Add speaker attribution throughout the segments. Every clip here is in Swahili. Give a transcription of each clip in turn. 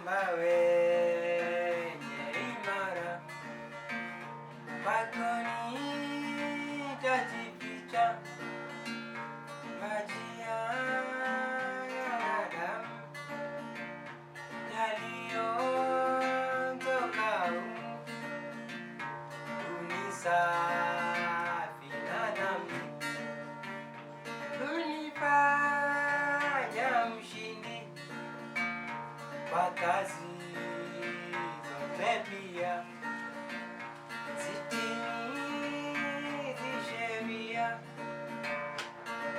Speaker 1: Mwamba wenye imara, kwako nitajificha, maji ya damu yaliyotoka humu unisafi na dhambi, hunifanya mshindi kwa kazi zote pia sitimizi sheria,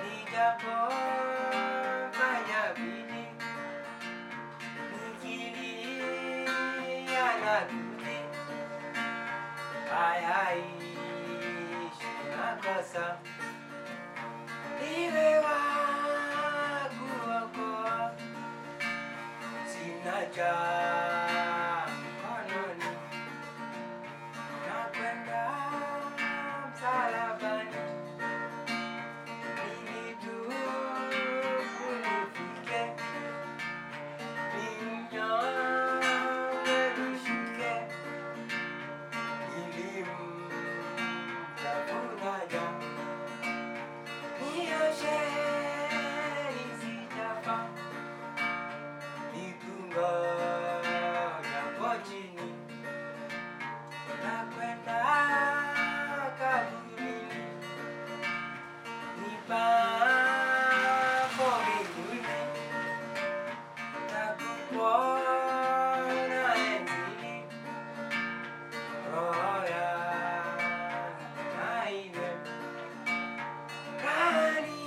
Speaker 1: nijapofanya bidii, nikilia na kutii, hayaishi makosa, niwe wa kuokoa, sina cha mkononi, nakwenda msalabani, nilitubu nifike, ni mnyonge nishuke, nilimtafuna ja, nioshe nisijafa, nikungojapo chini, nakwenda kaburini, nipapo mbinguni, na kukuona enzini, roho yangu na iwe ndani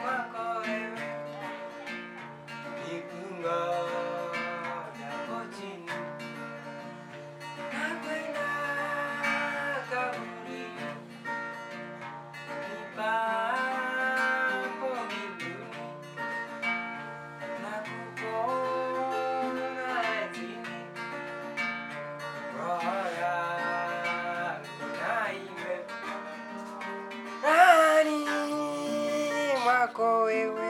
Speaker 1: mwako wewe, nikungojapo chini, nakwenda kaburini, nipapo mbinguni, na kukuona enzini, roho yangu na iwe ndani mwako wewe.